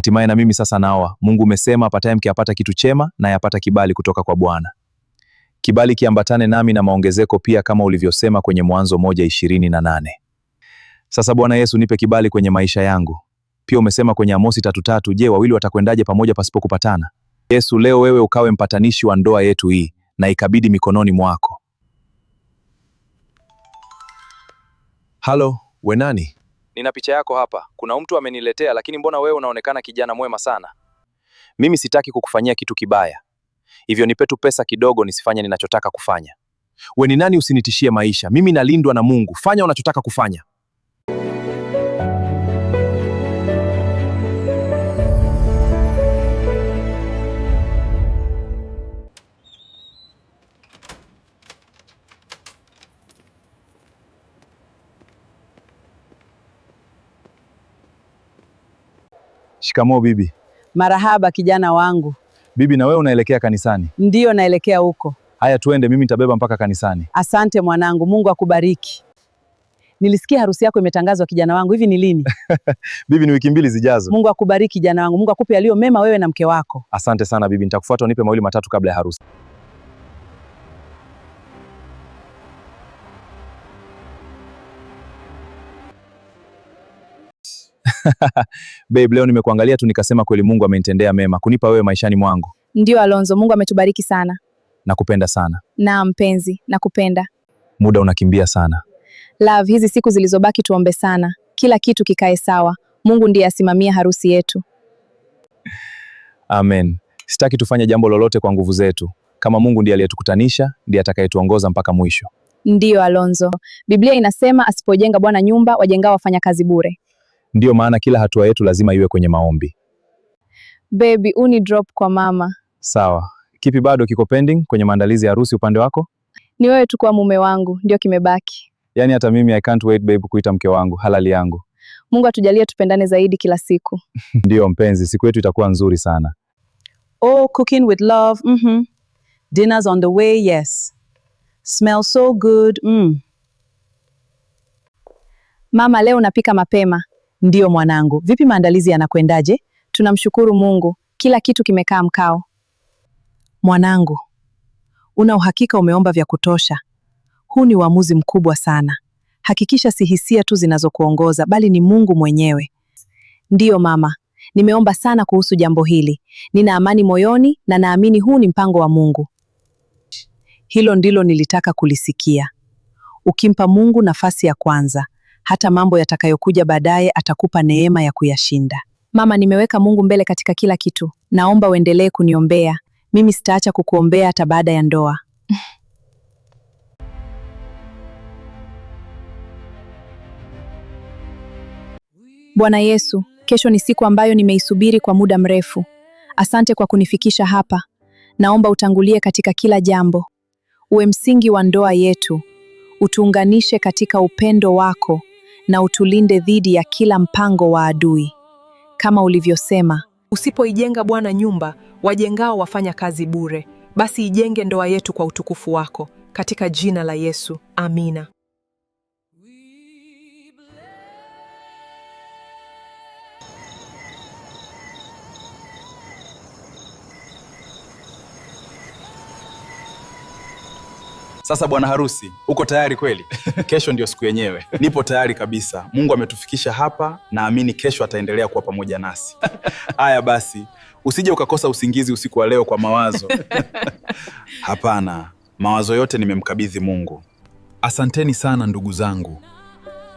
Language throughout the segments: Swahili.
Hatimaye na mimi sasa naoa. Mungu umesema apataye mke apata kitu chema na yapata kibali kutoka kwa Bwana. Kibali kiambatane nami na maongezeko pia, kama ulivyosema kwenye Mwanzo 1:28. Sasa Bwana Yesu, nipe kibali kwenye maisha yangu. Pia umesema kwenye Amosi 3:3, je, wawili watakwendaje pamoja pasipo kupatana? Yesu, leo wewe ukawe mpatanishi wa ndoa yetu hii na ikabidi mikononi mwako. Halo, we nani? Nina picha yako hapa. Kuna mtu ameniletea, lakini mbona wewe unaonekana kijana mwema sana? Mimi sitaki kukufanyia kitu kibaya, hivyo nipe tu pesa kidogo nisifanye ninachotaka kufanya. We ni nani? Usinitishie maisha. Mimi nalindwa na Mungu. Fanya unachotaka kufanya. Shikamoo bibi. Marahaba kijana wangu. Bibi, na wewe unaelekea kanisani? Ndiyo, naelekea huko. Haya, tuende, mimi nitabeba mpaka kanisani. Asante mwanangu, Mungu akubariki. Nilisikia harusi yako imetangazwa kijana wangu, hivi ni lini? Bibi, ni wiki mbili zijazo. Mungu akubariki kijana wangu, Mungu akupe yaliyo mema wewe na mke wako. Asante sana bibi, nitakufuata unipe mawili matatu kabla ya harusi. Babe, leo nimekuangalia tu nikasema kweli Mungu amenitendea mema kunipa wewe maishani mwangu. Ndiyo Alonzo, Mungu ametubariki sana. Nakupenda sana. Na mpenzi, nakupenda. Muda unakimbia sana. Love, hizi siku zilizobaki tuombe sana, kila kitu kikae sawa. Mungu ndiye asimamia harusi yetu. Amen. Sitaki tufanye jambo lolote kwa nguvu zetu. Kama Mungu ndiye aliyetukutanisha, ndiye atakayetuongoza mpaka mwisho. Ndiyo Alonzo, Biblia inasema asipojenga Bwana nyumba, wajengao wafanya kazi bure. Ndiyo maana kila hatua yetu lazima iwe kwenye maombi. Baby, uni drop kwa mama. Sawa. Kipi bado kiko pending kwenye maandalizi ya harusi upande wako? Ni wewe tu kuwa mume wangu, ndio kimebaki. Yaani hata mimi I can't wait babe kuita mke wangu, halali yangu. Mungu atujalie tupendane zaidi kila siku. Ndiyo mpenzi, siku yetu itakuwa nzuri sana. Oh, cooking with love. Dinner's on the way, yes. Smells so good. Mama, leo unapika mapema. Ndiyo mwanangu. Vipi maandalizi yanakwendaje? Tunamshukuru Mungu, kila kitu kimekaa mkao. Mwanangu, una uhakika umeomba vya kutosha? Huu ni uamuzi mkubwa sana. Hakikisha si hisia tu zinazokuongoza, bali ni Mungu mwenyewe. Ndiyo mama, nimeomba sana kuhusu jambo hili. Nina amani moyoni na naamini huu ni mpango wa Mungu. Hilo ndilo nilitaka kulisikia. Ukimpa Mungu nafasi ya kwanza, hata mambo yatakayokuja baadaye atakupa neema ya kuyashinda. Mama, nimeweka Mungu mbele katika kila kitu. Naomba uendelee kuniombea. Mimi sitaacha kukuombea hata baada ya ndoa. Bwana Yesu, kesho ni siku ambayo nimeisubiri kwa muda mrefu. Asante kwa kunifikisha hapa. Naomba utangulie katika kila jambo. Uwe msingi wa ndoa yetu. Utuunganishe katika upendo wako na utulinde dhidi ya kila mpango wa adui. Kama ulivyosema, Usipoijenga Bwana nyumba, wajengao wafanya kazi bure. Basi ijenge ndoa yetu kwa utukufu wako, katika jina la Yesu, amina. Sasa bwana harusi, uko tayari kweli? Kesho ndio siku yenyewe. Nipo tayari kabisa. Mungu ametufikisha hapa, naamini kesho ataendelea kuwa pamoja nasi. Haya basi, usije ukakosa usingizi usiku wa leo kwa mawazo. Hapana, mawazo yote nimemkabidhi Mungu. Asanteni sana ndugu zangu.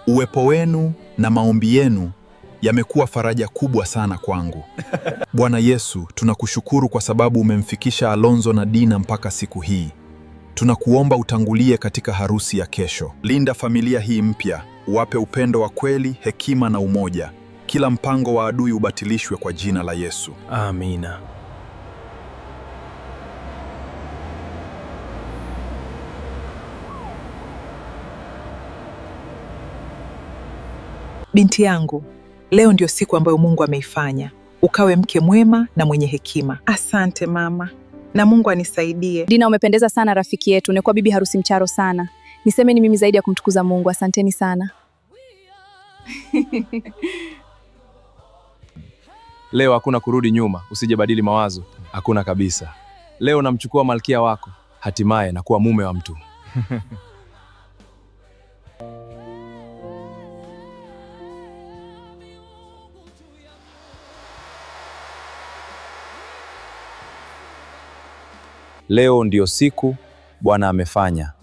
Uwepo wenu na maombi yenu yamekuwa faraja kubwa sana kwangu. Bwana Yesu, tunakushukuru kwa sababu umemfikisha Alonzo na Dina mpaka siku hii. Tunakuomba utangulie katika harusi ya kesho. Linda familia hii mpya, uwape upendo wa kweli, hekima na umoja. Kila mpango wa adui ubatilishwe kwa jina la Yesu. Amina. Binti yangu, leo ndio siku ambayo Mungu ameifanya. Ukawe mke mwema na mwenye hekima. Asante mama, na Mungu anisaidie. Dina, umependeza sana rafiki yetu. Umekuwa bibi harusi mcharo sana. Niseme ni mimi zaidi ya kumtukuza Mungu. Asanteni sana. Leo hakuna kurudi nyuma, usijebadili mawazo, hakuna kabisa. Leo namchukua malkia wako, hatimaye nakuwa mume wa mtu. Leo ndiyo siku Bwana amefanya.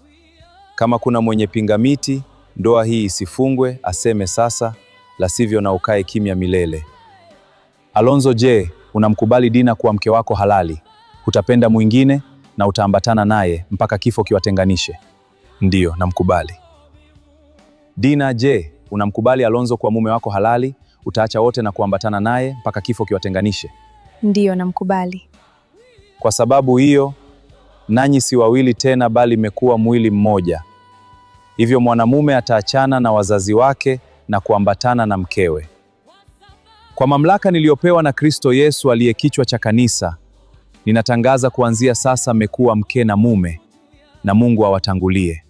Kama kuna mwenye pingamiti, ndoa hii isifungwe, aseme sasa, la sivyo na ukae kimya milele. Alonzo, je, unamkubali Dina kuwa mke wako halali? Hutapenda mwingine na utaambatana naye mpaka kifo kiwatenganishe? Ndiyo, namkubali. Dina, je, unamkubali Alonzo kuwa mume wako halali? Utaacha wote na kuambatana naye mpaka kifo kiwatenganishe? Ndiyo, namkubali. Kwa sababu hiyo, nanyi si wawili tena, bali mmekuwa mwili mmoja. Hivyo mwanamume ataachana na wazazi wake na kuambatana na mkewe. Kwa mamlaka niliyopewa na Kristo Yesu aliye kichwa cha kanisa, ninatangaza kuanzia sasa mmekuwa mke na mume, na Mungu awatangulie.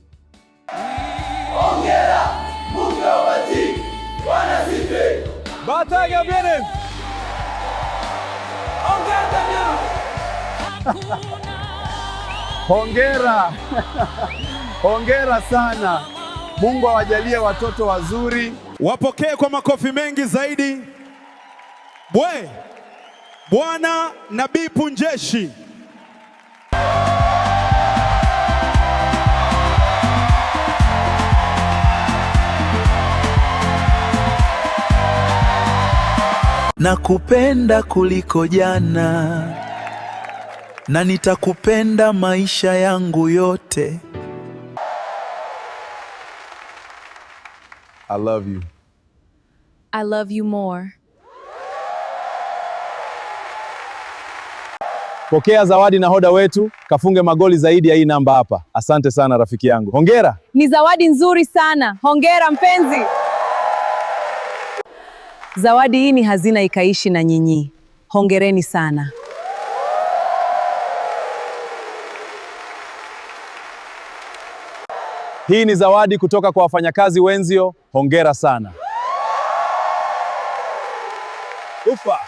Hongera. Hongera sana. Mungu awajalie watoto wazuri. Wapokee kwa makofi mengi zaidi. Bwe Bwana Nabii Punjeshi. Nakupenda kuliko jana na nitakupenda maisha yangu yote. I love you. I love you more. Pokea zawadi nahodha wetu, kafunge magoli zaidi ya hii namba hapa. Asante sana rafiki yangu. Hongera. Ni zawadi nzuri sana. Hongera mpenzi. Zawadi hii ni hazina ikaishi na nyinyi. Hongereni sana. Hii ni zawadi kutoka kwa wafanyakazi wenzio. Hongera sana. Ufa.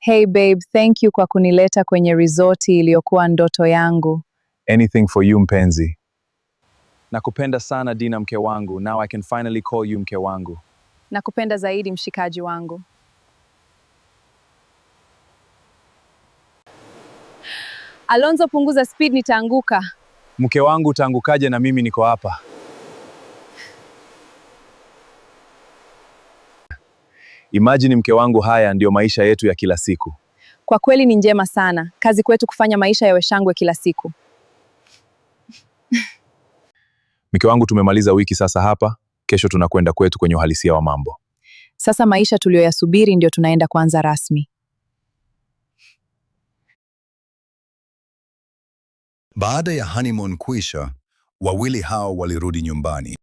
Hey babe, thank you kwa kunileta kwenye resort iliyokuwa ndoto yangu. Anything for you mpenzi. Nakupenda sana Dina, mke wangu. Now I can finally call you mke wangu. Nakupenda zaidi mshikaji wangu. Alonzo, punguza speed, nitaanguka. Mke wangu, utaangukaje na mimi niko hapa? Imagine mke wangu, haya ndiyo maisha yetu ya kila siku. Kwa kweli ni njema sana. Kazi kwetu kufanya maisha yawe shangwe kila siku. Mke wangu, tumemaliza wiki sasa hapa. Kesho tunakwenda kwetu kwenye uhalisia wa mambo. Sasa maisha tuliyoyasubiri ndio tunaenda kuanza rasmi. Baada ya honeymoon kuisha, wawili hao walirudi nyumbani.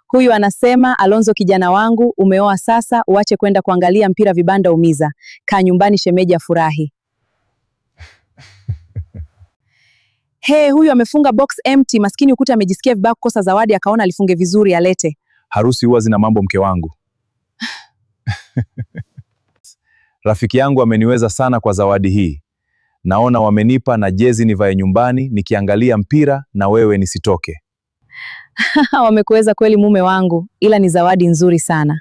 Huyu anasema, Alonzo kijana wangu, umeoa sasa, uache kwenda kuangalia mpira vibanda umiza. Kaa nyumbani shemeji afurahi. He, huyu amefunga box empty, maskini ukuta amejisikia vibaya kukosa zawadi akaona alifunge vizuri alete. Harusi huwa zina mambo mke wangu. Rafiki yangu ameniweza sana kwa zawadi hii. Naona wamenipa na jezi nivae nyumbani nikiangalia mpira na wewe nisitoke. Wamekuweza kweli mume wangu, ila ni zawadi nzuri sana.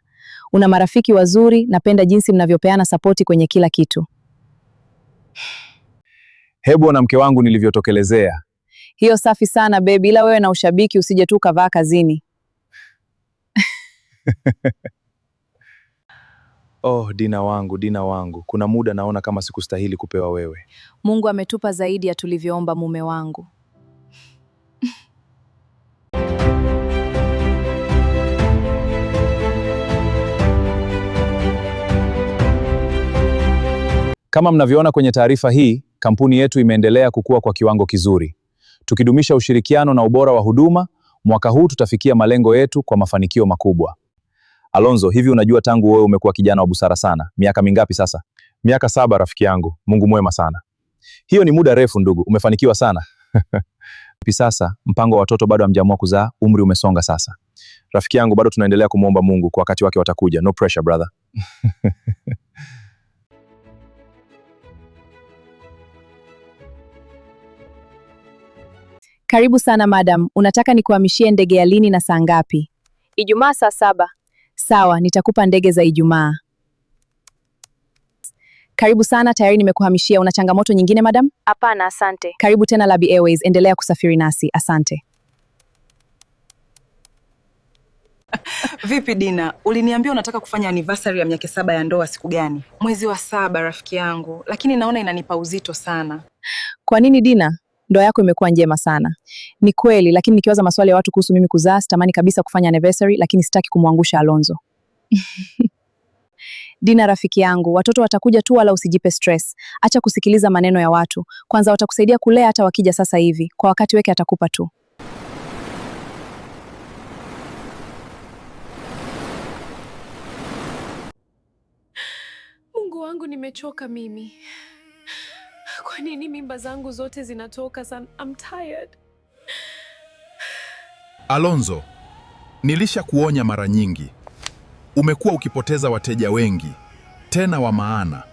Una marafiki wazuri, napenda jinsi mnavyopeana sapoti kwenye kila kitu. Hebu ona mke wangu nilivyotokelezea. Hiyo safi sana baby, ila wewe na ushabiki usije tu ukavaa kazini. Oh, Dina wangu, Dina wangu, kuna muda naona kama sikustahili kupewa wewe. Mungu ametupa zaidi ya tulivyoomba mume wangu. Kama mnavyoona kwenye taarifa hii, kampuni yetu imeendelea kukua kwa kiwango kizuri. Tukidumisha ushirikiano na ubora wa huduma, mwaka huu tutafikia malengo yetu kwa mafanikio makubwa. Alonzo, hivi unajua tangu wewe umekuwa kijana wa busara sana. Miaka mingapi sasa? Miaka 7, rafiki yangu. Mungu mwema sana. Hiyo ni muda refu ndugu, umefanikiwa sana. Sasa mpango wa watoto bado hamjaamua kuzaa, umri umesonga sasa. Rafiki yangu, bado tunaendelea kumwomba Mungu kwa wakati wake watakuja. No pressure brother. Karibu sana madam, unataka nikuhamishie ndege ya lini na saa ngapi? Ijumaa saa 7. Sawa, nitakupa ndege za Ijumaa. Karibu sana, tayari nimekuhamishia. Una changamoto nyingine madam? Hapana, asante. Karibu tena Labi Airways, endelea kusafiri nasi. Asante. Vipi Dina, uliniambia unataka kufanya anniversary ya miaka 7 ya ndoa siku gani? Mwezi wa saba, rafiki yangu, lakini naona inanipa uzito sana. Kwa nini Dina? Ndoa yako imekuwa njema sana. Ni kweli, lakini nikiwaza maswali ya watu kuhusu mimi kuzaa, sitamani kabisa kufanya anniversary, lakini sitaki kumwangusha Alonzo. Dina rafiki yangu, watoto watakuja tu, wala usijipe stress. Acha kusikiliza maneno ya watu. Kwanza watakusaidia kulea hata wakija sasa hivi. Kwa wakati wake atakupa tu. Mungu wangu, nimechoka mimi. Kwa nini mimba zangu zote zinatoka sana? I'm tired. Alonzo, nilishakuonya mara nyingi. Umekuwa ukipoteza wateja wengi, tena wa maana.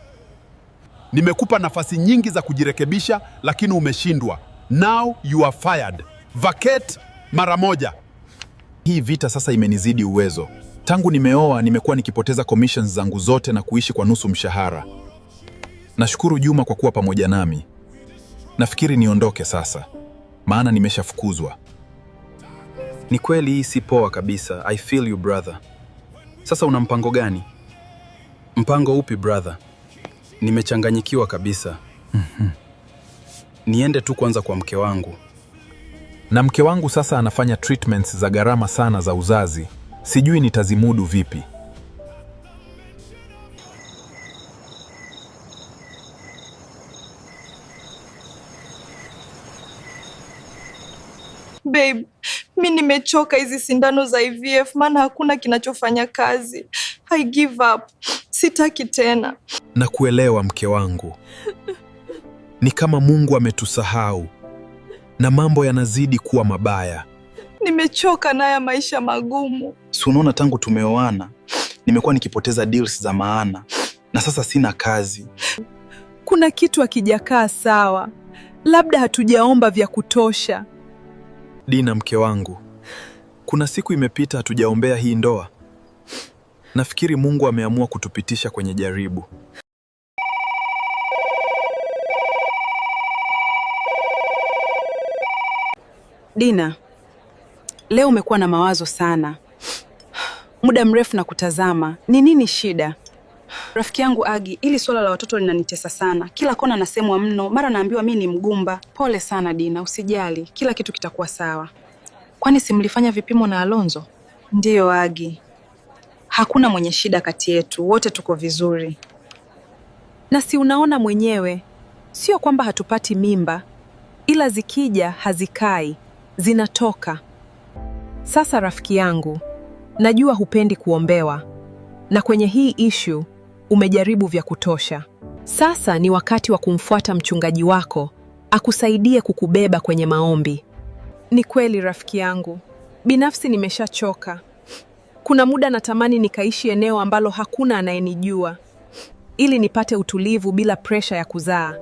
Nimekupa nafasi nyingi za kujirekebisha, lakini umeshindwa. Now you are fired. Vacate mara moja. Hii vita sasa imenizidi uwezo. Tangu nimeoa nimekuwa nikipoteza commissions zangu zote na kuishi kwa nusu mshahara. Nashukuru Juma kwa kuwa pamoja nami. Nafikiri niondoke sasa, maana nimeshafukuzwa. Ni kweli hii si poa kabisa. I feel you brother. Sasa una mpango gani? Mpango upi brother? Nimechanganyikiwa kabisa. Niende tu kwanza kwa mke wangu. Na mke wangu sasa anafanya treatments za gharama sana za uzazi. Sijui nitazimudu vipi. Babe, mi nimechoka hizi sindano za IVF maana hakuna kinachofanya kazi. I give up. Sitaki tena. Nakuelewa mke wangu. Ni kama Mungu ametusahau na mambo yanazidi kuwa mabaya. Nimechoka na haya maisha magumu. Si unaona tangu tumeoana nimekuwa nikipoteza deals za maana na sasa sina kazi. Kuna kitu hakijakaa sawa, labda hatujaomba vya kutosha. Dina mke wangu, kuna siku imepita hatujaombea hii ndoa. Nafikiri Mungu ameamua kutupitisha kwenye jaribu. Dina, leo umekuwa na mawazo sana, muda mrefu na kutazama. Ni nini shida? Rafiki yangu Agi, ili suala la watoto linanitesa sana. Kila kona nasemwa mno, mara naambiwa mi ni mgumba. Pole sana Dina, usijali, kila kitu kitakuwa sawa. Kwani si mlifanya vipimo na Alonzo? Ndiyo Agi, hakuna mwenye shida kati yetu, wote tuko vizuri. Na si unaona mwenyewe, sio kwamba hatupati mimba, ila zikija hazikai, zinatoka. Sasa rafiki yangu, najua hupendi kuombewa, na kwenye hii ishu umejaribu vya kutosha. Sasa ni wakati wa kumfuata mchungaji wako akusaidie kukubeba kwenye maombi. Ni kweli rafiki yangu, binafsi nimeshachoka. Kuna muda natamani nikaishi eneo ambalo hakuna anayenijua ili nipate utulivu bila presha ya kuzaa.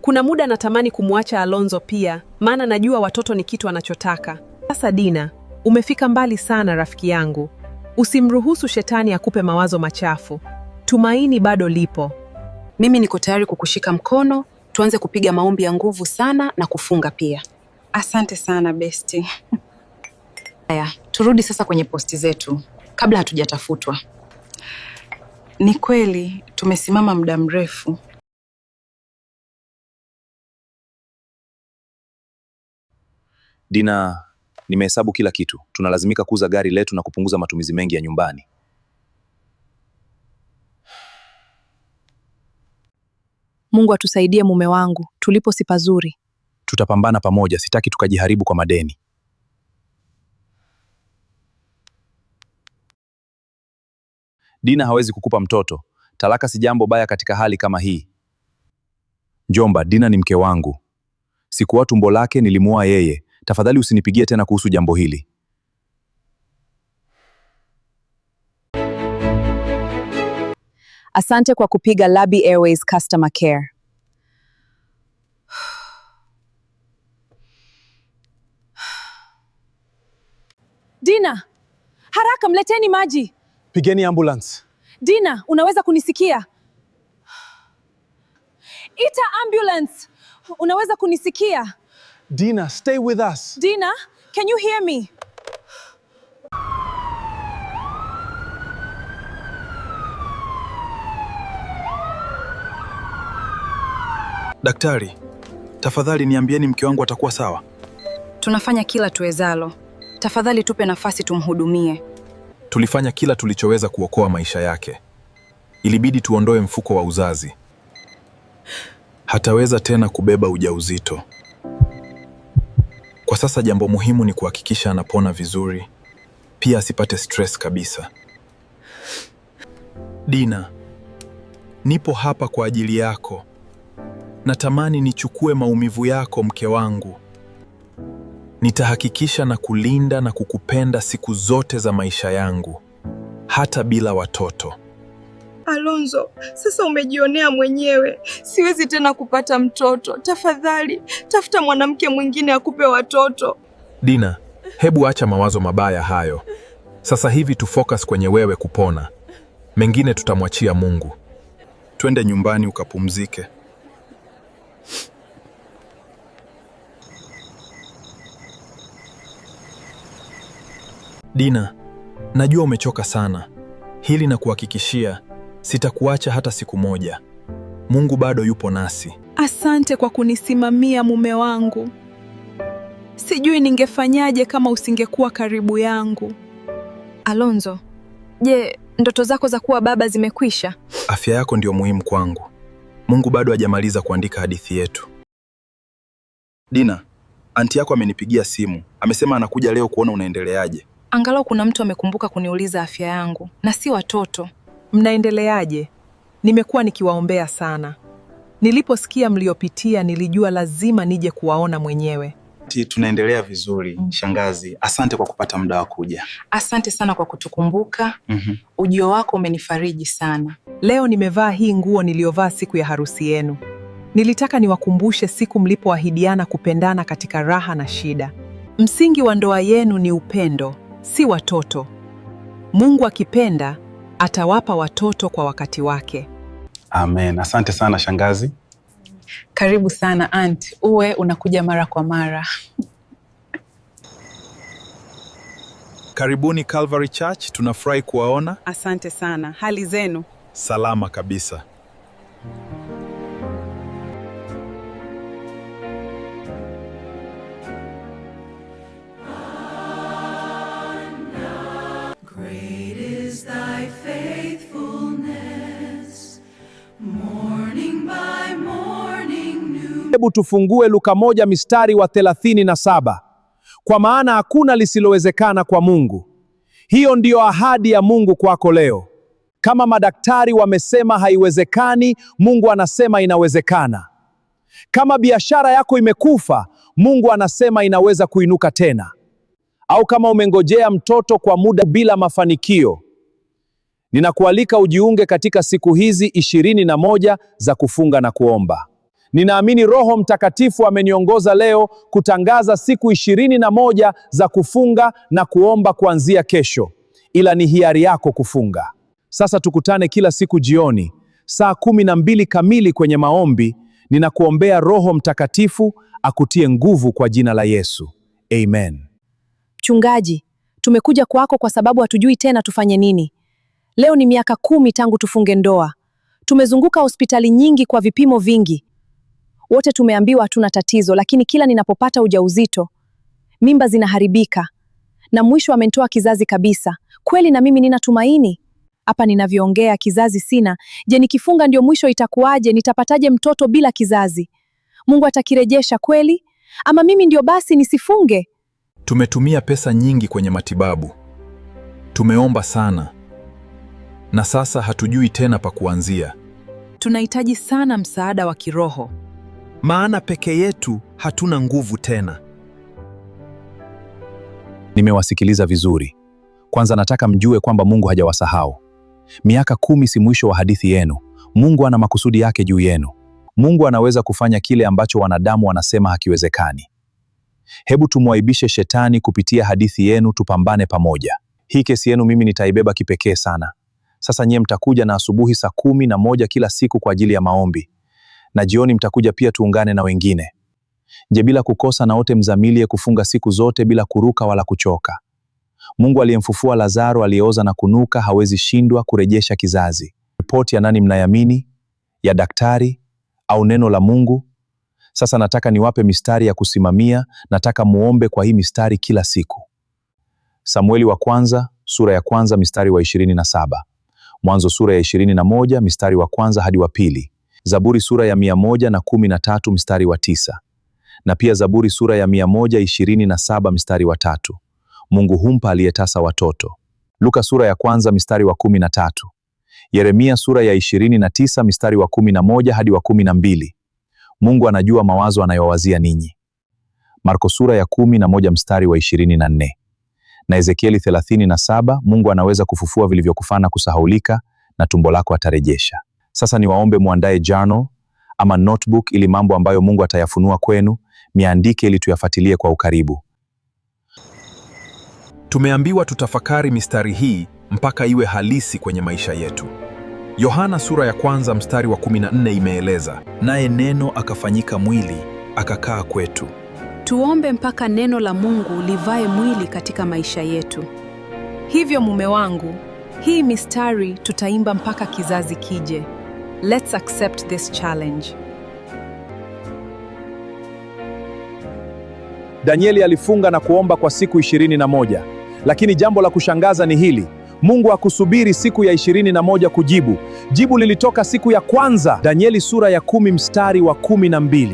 Kuna muda natamani kumwacha Alonzo pia, maana najua watoto ni kitu anachotaka. Sasa Dina, umefika mbali sana rafiki yangu. Usimruhusu shetani akupe mawazo machafu. Tumaini bado lipo. Mimi niko tayari kukushika mkono, tuanze kupiga maombi ya nguvu sana na kufunga pia. Asante sana besti. Haya, turudi sasa kwenye posti zetu kabla hatujatafutwa. Ni kweli tumesimama muda mrefu. Dina, nimehesabu kila kitu. Tunalazimika kuuza gari letu na kupunguza matumizi mengi ya nyumbani. Mungu atusaidie mume wangu, tulipo si pazuri. Tutapambana pamoja, sitaki tukajiharibu kwa madeni. Dina hawezi kukupa mtoto. Talaka si jambo baya katika hali kama hii. Njomba, Dina ni mke wangu. Sikuwa tumbo lake, nilimuoa yeye. Tafadhali usinipigie tena kuhusu jambo hili. Asante kwa kupiga Labi Airways Customer Care. Dina, haraka mleteni maji. Pigeni ambulance. Dina, unaweza kunisikia? Ita ambulance. Unaweza kunisikia? Dina, stay with us. Dina, can you hear me? Daktari, tafadhali niambieni mke wangu atakuwa sawa. Tunafanya kila tuwezalo. Tafadhali tupe nafasi tumhudumie. Tulifanya kila tulichoweza kuokoa maisha yake. Ilibidi tuondoe mfuko wa uzazi. Hataweza tena kubeba ujauzito. Kwa sasa jambo muhimu ni kuhakikisha anapona vizuri, pia asipate stress kabisa. Dina, nipo hapa kwa ajili yako. Natamani nichukue maumivu yako, mke wangu. Nitahakikisha na kulinda na kukupenda siku zote za maisha yangu, hata bila watoto. Alonzo, sasa umejionea mwenyewe. Siwezi tena kupata mtoto. Tafadhali, tafuta mwanamke mwingine akupe watoto. Dina, hebu acha mawazo mabaya hayo. Sasa hivi tu focus kwenye wewe kupona. Mengine tutamwachia Mungu. Twende nyumbani ukapumzike. Dina, najua umechoka sana. Hili na kuhakikishia, sitakuacha hata siku moja. Mungu bado yupo nasi. Asante kwa kunisimamia mume wangu. Sijui ningefanyaje kama usingekuwa karibu yangu. Alonzo, je, ndoto zako za kuwa baba zimekwisha? Afya yako ndiyo muhimu kwangu. Mungu bado hajamaliza kuandika hadithi yetu. Dina, anti yako amenipigia simu, amesema anakuja leo kuona unaendeleaje. Angalau kuna mtu amekumbuka kuniuliza afya yangu na si watoto. Mnaendeleaje? Nimekuwa nikiwaombea sana. Niliposikia mliopitia nilijua lazima nije kuwaona mwenyewe. Tunaendelea vizuri shangazi, asante kwa kupata muda wa kuja. Asante sana kwa kutukumbuka. Ujio wako umenifariji sana. Leo nimevaa hii nguo niliyovaa siku ya harusi yenu. Nilitaka niwakumbushe siku mlipoahidiana kupendana katika raha na shida. Msingi wa ndoa yenu ni upendo, si watoto. Mungu akipenda atawapa watoto kwa wakati wake. Amen. Asante sana shangazi. Karibu sana aunt, uwe unakuja mara kwa mara. Karibuni Calvary Church, tunafurahi kuwaona. Asante sana. Hali zenu? Salama kabisa. Hebu tufungue Luka 1 mstari wa 37. Kwa maana hakuna lisilowezekana kwa Mungu. Hiyo ndiyo ahadi ya Mungu kwako leo. Kama madaktari wamesema haiwezekani, Mungu anasema inawezekana. Kama biashara yako imekufa, Mungu anasema inaweza kuinuka tena. Au kama umengojea mtoto kwa muda bila mafanikio, ninakualika ujiunge katika siku hizi 21 za kufunga na kuomba. Ninaamini Roho Mtakatifu ameniongoza leo kutangaza siku 21 za kufunga na kuomba kuanzia kesho, ila ni hiari yako kufunga. Sasa tukutane kila siku jioni saa 12 kamili kwenye maombi. Ninakuombea Roho Mtakatifu akutie nguvu kwa jina la Yesu. Amen. Mchungaji, tumekuja kwako kwa sababu hatujui tena tufanye nini. Leo ni miaka 10 tangu tufunge ndoa. Tumezunguka hospitali nyingi kwa vipimo vingi. Wote tumeambiwa hatuna tatizo, lakini kila ninapopata ujauzito, mimba zinaharibika na mwisho amenitoa kizazi kabisa. Kweli na mimi nina tumaini? Hapa ninavyoongea kizazi sina. Je, nikifunga ndio mwisho itakuwaje? Nitapataje mtoto bila kizazi? Mungu atakirejesha kweli? Ama mimi ndio basi nisifunge? Tumetumia pesa nyingi kwenye matibabu, tumeomba sana, na sasa hatujui tena pa kuanzia. Tunahitaji sana msaada wa kiroho. Maana peke yetu hatuna nguvu tena. Nimewasikiliza vizuri. Kwanza nataka mjue kwamba Mungu hajawasahau. Miaka 10 si mwisho wa hadithi yenu. Mungu ana makusudi yake juu yenu. Mungu anaweza kufanya kile ambacho wanadamu wanasema hakiwezekani. Hebu tumwaibishe shetani kupitia hadithi yenu, tupambane pamoja. Hii kesi yenu mimi nitaibeba kipekee sana. Sasa nyie mtakuja na asubuhi saa 11 kila siku kwa ajili ya maombi, na jioni mtakuja pia, tuungane na wengine. Je, bila kukosa na wote mzamilie kufunga siku zote bila kuruka wala kuchoka. Mungu aliyemfufua Lazaro aliyeoza na kunuka hawezi shindwa kurejesha kizazi. Ripoti ya nani mnayamini? Ya daktari au neno la Mungu? Sasa nataka niwape mistari ya kusimamia, nataka muombe kwa hii mistari kila siku. Samueli wa kwanza sura ya kwanza mistari wa 27. Mwanzo sura ya 21 mistari wa kwanza hadi wa pili. Zaburi sura ya 113 mstari wa 9. Na pia Zaburi sura ya 127 mstari wa 3. Mungu humpa aliyetasa watoto. Luka sura ya kwanza mstari wa 13. Yeremia sura ya 29 mstari wa 11 hadi wa 12. Mungu anajua mawazo anayowazia ninyi. Marko sura ya 11 mstari wa 24. Na Ezekieli 37, Mungu anaweza kufufua vilivyokufana kusahaulika na tumbo lako atarejesha. Sasa niwaombe muandae journal ama notebook ili mambo ambayo Mungu atayafunua kwenu miandike ili tuyafuatilie kwa ukaribu. Tumeambiwa tutafakari mistari hii mpaka iwe halisi kwenye maisha yetu. Yohana sura ya kwanza mstari wa 14 imeeleza, naye neno akafanyika mwili akakaa kwetu. Tuombe mpaka neno la Mungu livae mwili katika maisha yetu. Hivyo mume wangu, hii mistari tutaimba mpaka kizazi kije. Let's accept this challenge. Danieli alifunga na kuomba kwa siku 21. Lakini jambo la kushangaza ni hili: Mungu hakusubiri siku ya 21 kujibu. Jibu lilitoka siku ya kwanza. Danieli sura ya 10 mstari wa 12.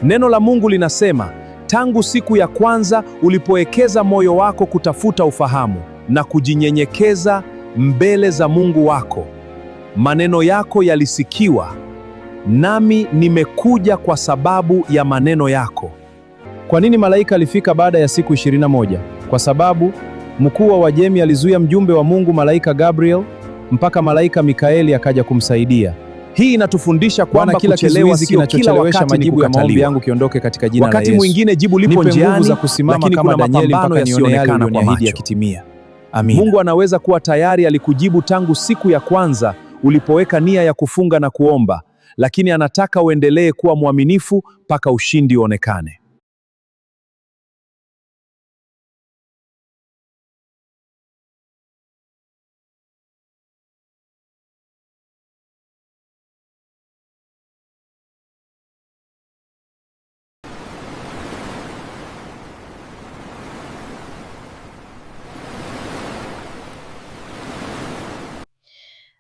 Neno la Mungu linasema, tangu siku ya kwanza ulipoekeza moyo wako kutafuta ufahamu na kujinyenyekeza mbele za Mungu wako, maneno yako yalisikiwa, nami nimekuja kwa sababu ya maneno yako. Kwa nini malaika alifika baada ya siku 21? Kwa sababu mkuu wa Wajemi alizuia mjumbe wa Mungu malaika Gabriel mpaka malaika Mikaeli akaja kumsaidia. Hii inatufundisha kwamba Bwana, kila kuchelewa kizuizi sio kila kinachochelewesha wakati ni majibu ya maombi kukataliwa. yangu kiondoke katika jina la Wakati Yesu. mwingine jibu lipo Nipe nguvu njiani, za kusimama lakini kama kuna Danieli mapambano mpaka nione yale yasiyoonekana kwa ulioniahidi macho. yakitimia. Amina. Mungu anaweza kuwa tayari alikujibu tangu siku ya kwanza ulipoweka nia ya kufunga na kuomba, lakini anataka uendelee kuwa mwaminifu mpaka ushindi uonekane.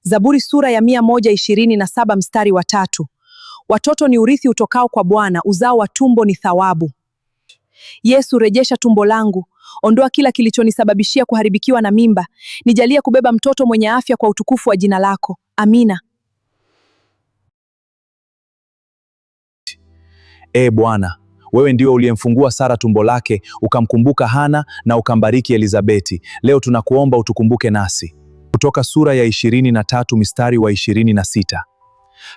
Zaburi sura ya 127 mstari wa 3. Watoto ni urithi utokao kwa Bwana, uzao wa tumbo ni thawabu. Yesu, rejesha tumbo langu, ondoa kila kilichonisababishia kuharibikiwa na mimba. Nijalie kubeba mtoto mwenye afya kwa utukufu wa jina lako. Amina. E Bwana, wewe ndiwe uliyemfungua Sara tumbo lake, ukamkumbuka Hana na ukambariki Elizabeti. Leo tunakuomba utukumbuke nasi. Kutoka sura ya 23 mstari wa 26.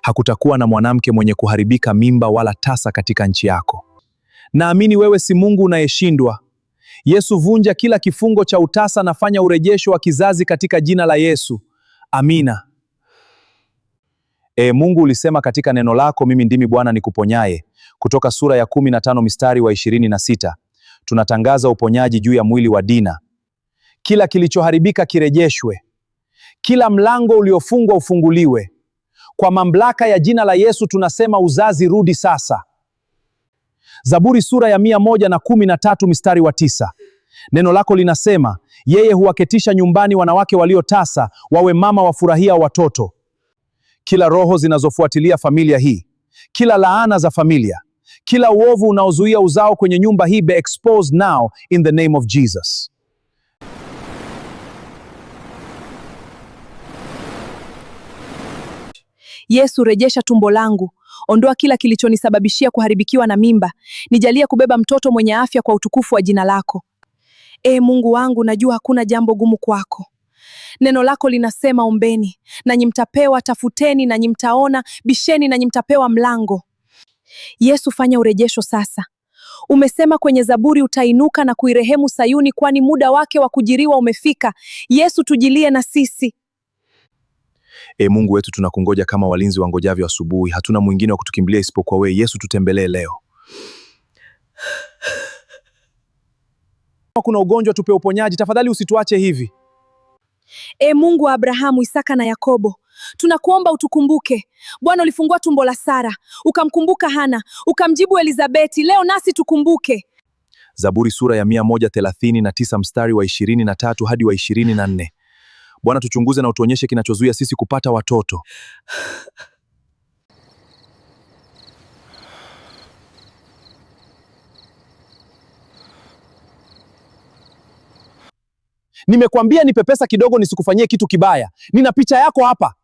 Hakutakuwa na mwanamke mwenye kuharibika mimba wala tasa katika nchi yako. Naamini wewe si Mungu unayeshindwa. Yesu, vunja kila kifungo cha utasa na fanya urejesho wa kizazi katika jina la Yesu. Amina. E Mungu, ulisema katika neno lako, mimi ndimi Bwana nikuponyaye. Kutoka sura ya 15 mstari wa 26. Tunatangaza uponyaji juu ya mwili wa Dina. Kila kilichoharibika kirejeshwe. Kila mlango uliofungwa ufunguliwe. Kwa mamlaka ya jina la Yesu tunasema uzazi rudi sasa. Zaburi sura ya 113 mstari wa 9. Neno lako linasema, yeye huwaketisha nyumbani wanawake waliotasa, wawe mama wafurahia watoto. Kila roho zinazofuatilia familia hii, kila laana za familia, kila uovu unaozuia uzao kwenye nyumba hii be exposed now in the name of Jesus. Yesu, rejesha tumbo langu, ondoa kila kilichonisababishia kuharibikiwa na mimba, nijalie kubeba mtoto mwenye afya kwa utukufu wa jina lako. Ee Mungu wangu, najua hakuna jambo gumu kwako. Neno lako linasema, ombeni nanyi mtapewa, tafuteni nanyi mtaona, bisheni nanyi mtapewa mlango. Yesu, fanya urejesho sasa. Umesema kwenye Zaburi, utainuka na kuirehemu Sayuni, kwani muda wake wa kujiriwa umefika. Yesu, tujilie na sisi. E Mungu wetu, tunakungoja kama walinzi wangojavyo asubuhi. Hatuna mwingine wa kutukimbilia isipokuwa wewe. Yesu, tutembelee leo. Kama kuna ugonjwa, tupe uponyaji. Tafadhali usituache hivi. E Mungu wa Abrahamu, Isaka na Yakobo, tunakuomba utukumbuke. Bwana, ulifungua tumbo la Sara, ukamkumbuka Hana, ukamjibu Elizabeti. Leo nasi tukumbuke. Zaburi sura ya 139 mstari wa 23 hadi wa 24. Bwana, tuchunguze na utuonyeshe kinachozuia sisi kupata watoto. Nimekwambia nipe pesa kidogo nisikufanyie kitu kibaya. Nina picha yako hapa.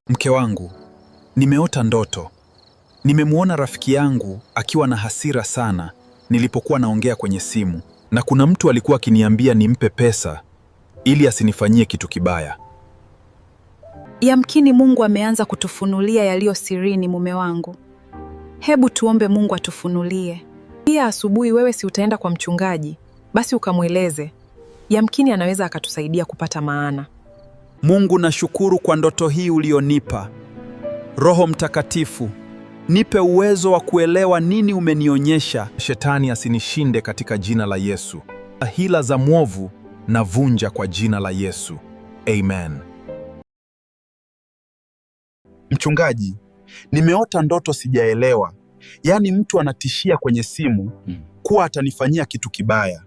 Mke wangu, nimeota ndoto. Nimemwona rafiki yangu akiwa na hasira sana nilipokuwa naongea kwenye simu, na kuna mtu alikuwa akiniambia nimpe pesa ili asinifanyie kitu kibaya. Yamkini Mungu ameanza kutufunulia yaliyo sirini, mume wangu. Hebu tuombe Mungu atufunulie. Pia asubuhi wewe si utaenda kwa mchungaji, basi ukamweleze. Yamkini anaweza akatusaidia kupata maana. Mungu, nashukuru kwa ndoto hii ulionipa. Roho Mtakatifu, nipe uwezo wa kuelewa nini umenionyesha. Shetani asinishinde katika jina la Yesu. Hila za mwovu navunja kwa jina la Yesu. Amen. Mchungaji, nimeota ndoto sijaelewa. Yaani mtu anatishia kwenye simu kuwa atanifanyia kitu kibaya.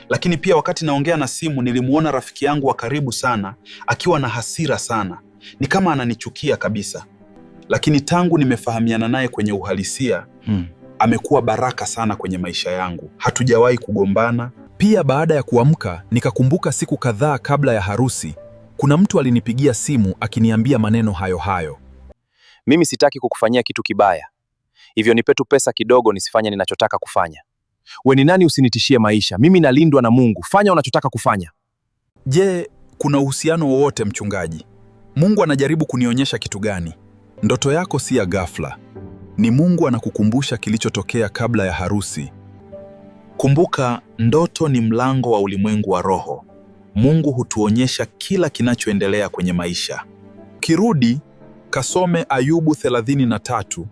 Lakini pia wakati naongea na simu nilimuona rafiki yangu wa karibu sana akiwa na hasira sana, ni kama ananichukia kabisa. Lakini tangu nimefahamiana naye kwenye uhalisia amekuwa baraka sana kwenye maisha yangu. Hatujawahi kugombana. Pia baada ya kuamka nikakumbuka siku kadhaa kabla ya harusi, kuna mtu alinipigia simu akiniambia maneno hayo hayo. Mimi sitaki kukufanyia kitu kibaya, hivyo nipe tu pesa kidogo nisifanye ninachotaka kufanya. We ni nani usinitishie maisha? Mimi nalindwa na Mungu. Fanya unachotaka kufanya. Je, kuna uhusiano wowote mchungaji? Mungu anajaribu kunionyesha kitu gani? Ndoto yako si ya ghafla. Ni Mungu anakukumbusha kilichotokea kabla ya harusi. Kumbuka, ndoto ni mlango wa ulimwengu wa roho. Mungu hutuonyesha kila kinachoendelea kwenye maisha. Kirudi kasome Ayubu 33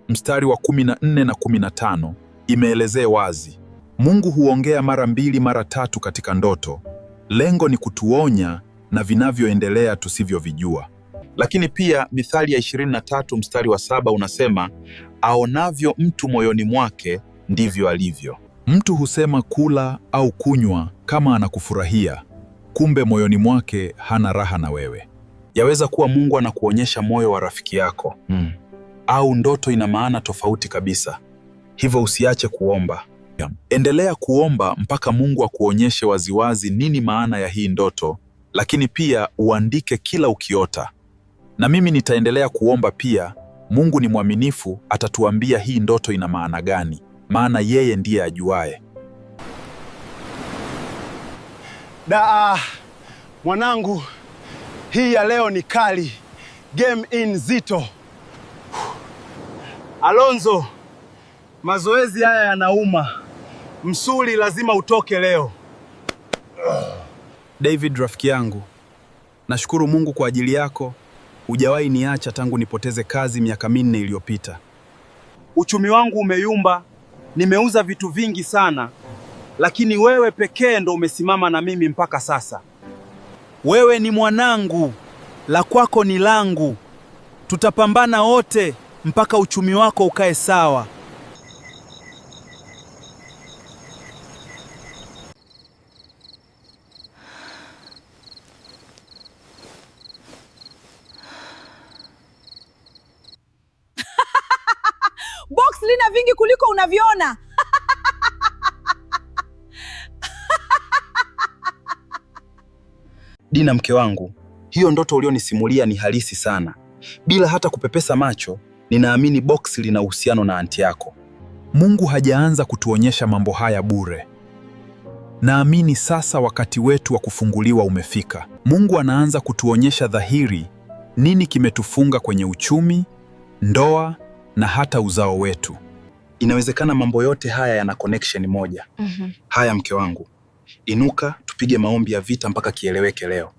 mstari wa 14 na 15, imeelezea wazi. Mungu huongea mara mbili mara tatu katika ndoto. Lengo ni kutuonya na vinavyoendelea tusivyovijua. Lakini pia Mithali ya 23 mstari wa 7 unasema, aonavyo mtu moyoni mwake ndivyo alivyo. Mtu husema kula au kunywa kama anakufurahia, kumbe moyoni mwake hana raha na wewe. Yaweza kuwa Mungu anakuonyesha moyo wa rafiki yako au ndoto ina maana tofauti kabisa. Hivyo usiache kuomba. Endelea kuomba mpaka Mungu akuonyeshe waziwazi nini maana ya hii ndoto, lakini pia uandike kila ukiota. Na mimi nitaendelea kuomba pia. Mungu ni mwaminifu, atatuambia hii ndoto ina maana gani, maana yeye ndiye ajuaye. Daa, mwanangu, hii ya leo ni kali. Game in zito. Alonso, mazoezi haya yanauma. Msuli lazima utoke leo. David, rafiki yangu, nashukuru Mungu kwa ajili yako. Hujawahi niacha tangu nipoteze kazi miaka 4 iliyopita. Uchumi wangu umeyumba, nimeuza vitu vingi sana, lakini wewe pekee ndo umesimama na mimi mpaka sasa. Wewe ni mwanangu, la kwako ni langu. Tutapambana wote mpaka uchumi wako ukae sawa. vingi kuliko unavyoona. Dina, mke wangu, hiyo ndoto ulionisimulia ni halisi sana. Bila hata kupepesa macho, ninaamini box lina uhusiano na anti yako. Mungu hajaanza kutuonyesha mambo haya bure. Naamini sasa wakati wetu wa kufunguliwa umefika. Mungu anaanza kutuonyesha dhahiri nini kimetufunga kwenye uchumi, ndoa na hata uzao wetu. Inawezekana mambo yote haya yana connection moja. Haya mke wangu, inuka tupige maombi ya vita mpaka kieleweke leo.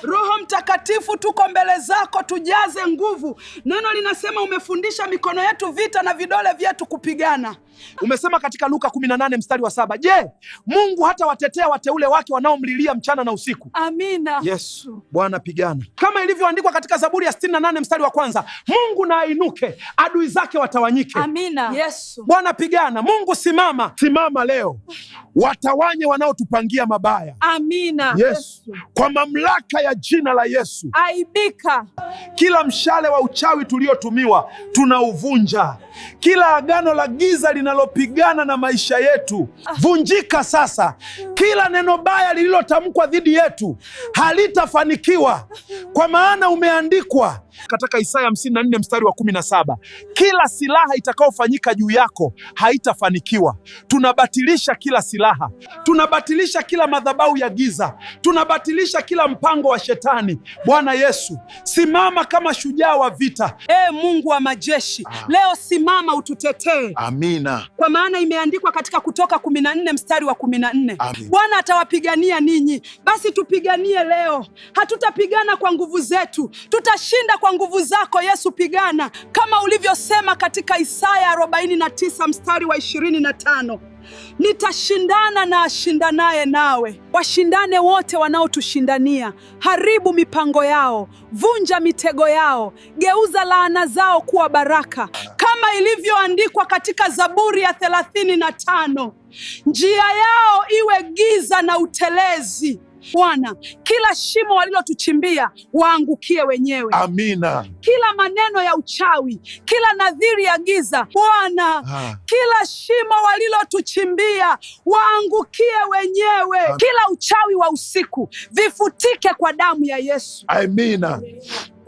Roho Mtakatifu, tuko mbele zako, tujaze nguvu. Neno linasema umefundisha mikono yetu vita na vidole vyetu kupigana. Umesema katika Luka 18 mstari wa 7, je, Mungu hata watetea wateule wake wanaomlilia mchana na usiku? Amina. Yesu, Bwana pigana. Kama ilivyoandikwa katika Zaburi ya 68 mstari wa 1, Mungu na ainuke, adui zake watawanyike. Amina. Yesu. Bwana pigana, Mungu simama. Simama leo, watawanye wanaotupangia mabaya. Amina. Yesu. Kwa mamlaka ya jina la Yesu. Aibika. Kila mshale wa uchawi tuliotumiwa tunauvunja. Kila agano la giza linalopigana na maisha yetu vunjika sasa. Kila neno baya lililotamkwa dhidi yetu halitafanikiwa, kwa maana umeandikwa katika Isaya 54 mstari wa 17, kila silaha itakayofanyika juu yako haitafanikiwa. Tunabatilisha kila silaha, tunabatilisha kila madhabahu ya giza, tunabatilisha kila mpango wa shetani. Bwana Yesu, simama kama shujaa wa vita. Mungu wa majeshi, leo simama ututetee. Amina. Kwa maana imeandikwa katika Kutoka 14 mstari wa 14, Bwana atawapigania ninyi. Basi tupiganie leo. Hatutapigana kwa nguvu zetu, tutashinda kwa nguvu zako Yesu. Pigana kama ulivyosema katika Isaya 49 mstari wa 25, nitashindana na ashindanaye nawe. Washindane wote wanaotushindania. Haribu mipango yao, vunja mitego yao, geuza laana zao kuwa baraka, kama ilivyoandikwa katika Zaburi ya 35, njia yao iwe giza na utelezi. Bwana, kila shimo walilotuchimbia waangukie wenyewe. Amina. Kila maneno ya uchawi, kila nadhiri ya giza, Bwana, kila shimo walilotuchimbia waangukie wenyewe. Kila uchawi wa usiku vifutike kwa damu ya Yesu. Amina.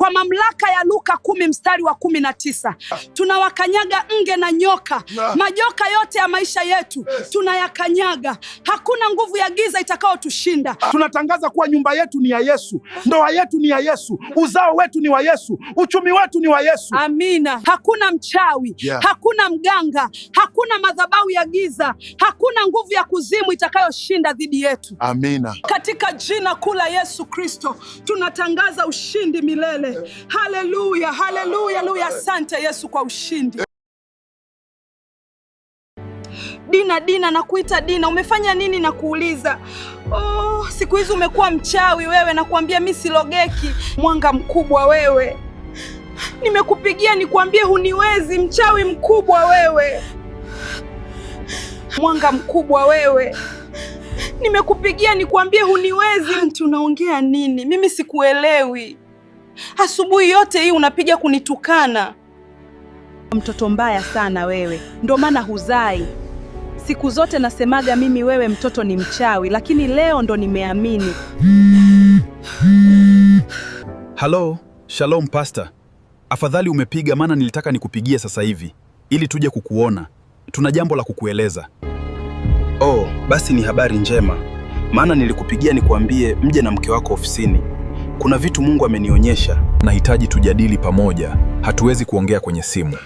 Kwa mamlaka ya Luka 10 mstari wa 19, tunawakanyaga nge na nyoka, majoka yote ya maisha yetu tunayakanyaga. Hakuna nguvu ya giza itakayotushinda. Tunatangaza kuwa nyumba yetu ni ya Yesu, ndoa yetu ni ya Yesu, uzao wetu ni wa Yesu, uchumi wetu ni wa Yesu. Amina. Hakuna mchawi, hakuna mganga, hakuna madhabahu ya giza, hakuna nguvu ya kuzimu itakayoshinda dhidi yetu. Amina. Katika jina kuu la Yesu Kristo tunatangaza ushindi milele. Haleluya, haleluya, haleluya. Asante Yesu kwa ushindi. Dina, Dina, nakuita Dina, umefanya nini na kuuliza? Oh, siku hizi umekuwa mchawi wewe, nakuambia mimi silogeki. Mwanga mkubwa wewe. Nimekupigia nikuambie huniwezi, mchawi mkubwa wewe. Mwanga mkubwa wewe. Nimekupigia nikuambie huniwezi. Mtu unaongea nini? Mimi sikuelewi. Asubuhi yote hii unapiga kunitukana. Mtoto mbaya sana wewe, ndo maana huzai. Siku zote nasemaga mimi wewe mtoto ni mchawi, lakini leo ndo nimeamini. Halo, shalom pastor. Afadhali umepiga, maana nilitaka nikupigie sasa hivi ili tuje kukuona. Tuna jambo la kukueleza. Oh, basi ni habari njema, maana nilikupigia nikuambie mje na mke wako ofisini. Kuna vitu Mungu amenionyesha. Nahitaji tujadili pamoja, hatuwezi kuongea kwenye simu.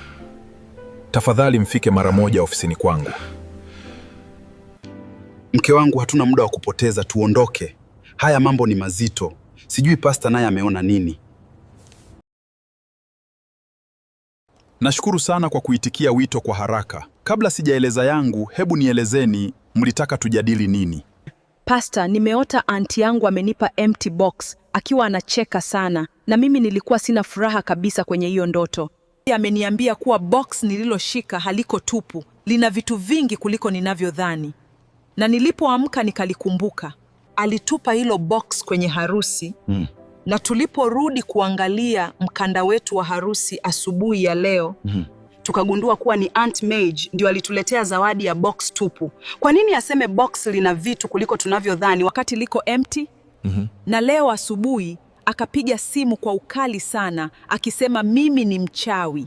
Tafadhali mfike mara moja ofisini kwangu. Mke wangu, hatuna muda wa kupoteza, tuondoke. Haya mambo ni mazito. Sijui pasta naye ameona nini. Nashukuru sana kwa kuitikia wito kwa haraka. Kabla sijaeleza yangu, hebu nielezeni mlitaka tujadili nini? Pasta, nimeota anti yangu amenipa empty box akiwa anacheka sana, na mimi nilikuwa sina furaha kabisa kwenye hiyo ndoto. Ameniambia kuwa box nililoshika haliko tupu, lina vitu vingi kuliko ninavyodhani, na nilipoamka nikalikumbuka. Alitupa hilo box kwenye harusi na tuliporudi kuangalia mkanda wetu wa harusi asubuhi ya leo Tukagundua kuwa ni Aunt Mage ndio alituletea zawadi ya box tupu. Kwa nini aseme box lina vitu kuliko tunavyodhani wakati liko empty? Na leo asubuhi akapiga simu kwa ukali sana akisema mimi ni mchawi.